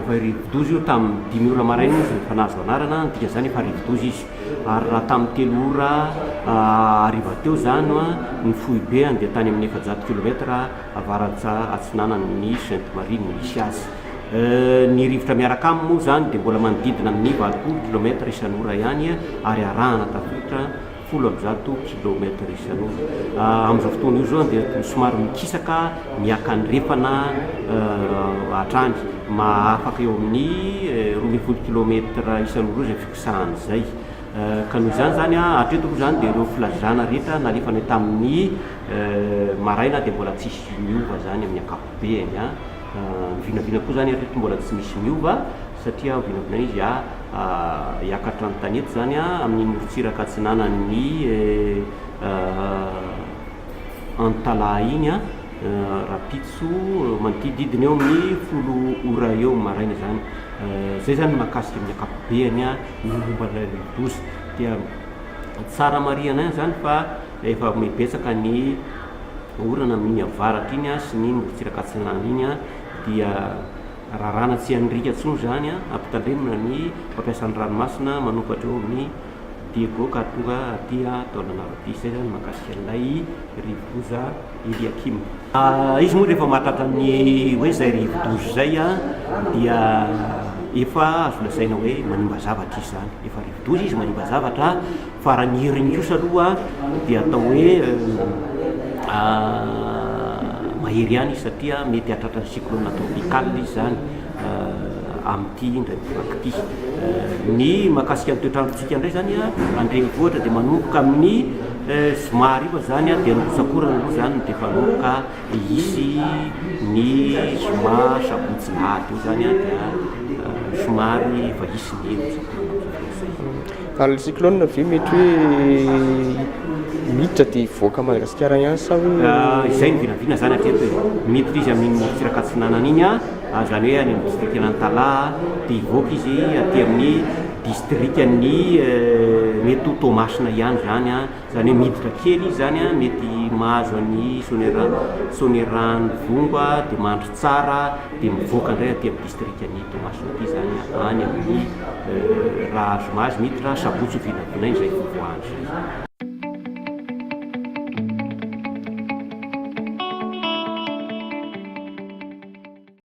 Efa rivodoza io tamin'ny 5 ora maraina izy efa nahazo anarana, ny dikan'izany efa rivodoza izy. Ary raha tamin'ny 3 ora hariva teo izany ny foibeny dia tany amin'ny 400 kilomètre avaratra atsinanan'ny Sainte Marie no nisy azy. Ny rivotra miaraka aminy moa izany dia mbola manodidina amin'ny 80 kilomètre isan'ora ihany ary arahana tafiotra 110 kilomètre isan'ora. Amin'izao fotoana io izao dia somary mikisaka miakandrefana hatrany, mahafaka eo amin'ny 12 kilomètre isan'ora eo izay fikisahana izay. Ka noho izany izany, hatreto aloha izany dia ireo filazana rehetra nalefanay tamin'ny maraina dia mbola tsisy miova izany amin'ny ankapobeny. Ny vinavina koa izany hatreto mbola tsy misy miova satria vinavinaina izy hiakatra ny tanety izany amin'ny morontsiraka atsinanan'ny Antalaha iny rahampitso manodidididina eo amin'ny 10 ora eo maraina izany. Izay izany ny mahakasika amin'ny ankapobeny ny momba ilay rivodoza. Dia tsara marihana ihany izany fa efa mibetsaka ny orana amin'iny avaratra iny sy ny morontsiraka atsinanana iny dia raràna tsy hanirika intsony izany, ampitandremana ny mpampiasa ny ranomasina manomboka hatreo amin'ny Diego ka tonga aty Taolagnaro aty. Izay izany mahakasika an'ilay rivodoza Eliakim. Izy moa rehefa mahatratra ny hoe izay rivodoza izay dia efa azo lazaina hoe manimba zavatra izy izany. Efa rivodoza izy manimba zavatra fa raha ny heriny kosa aloha dia atao hoe mahery ihany izy satria mety hahatratra ny cyclone tropical izy izany. Amin'ity indray mivoaka ity. Ny mahakasika ny toetr'androntsika indray izany an-drenivohitra dia manomboka amin'ny zoma hariva izany dia ny rotsak'orana aloha izany dia efa hanomboka hisy ny zoma, sabotsy, lahady eo izany dia somary efa hisy ny rotsak'orana amin'izay fotoana izay. Ary ilay cyclone ve mety hoe miditra dia hivoaka Madagasikara ihany sa hoe. Izay no vinavina izany hatreto e. Miditra izy amin'iny morontsiraka atsinanana iny. Izany hoe any amin'ny distrikan'Antalaha dia hivoaka izy aty amin'ny distrikan'ny mety ho Toamasina ihany izany an, izany hoe miditra kely izy izany an, mety mahazo an'i Soanierana Ivongo dia Mandritsara dia mivoaka indray aty amin'ny distrikan'i Toamasina aty izany any amin'ny raha zoma izy miditra, sabotsy ho vinavinaina izay fivoahany izay.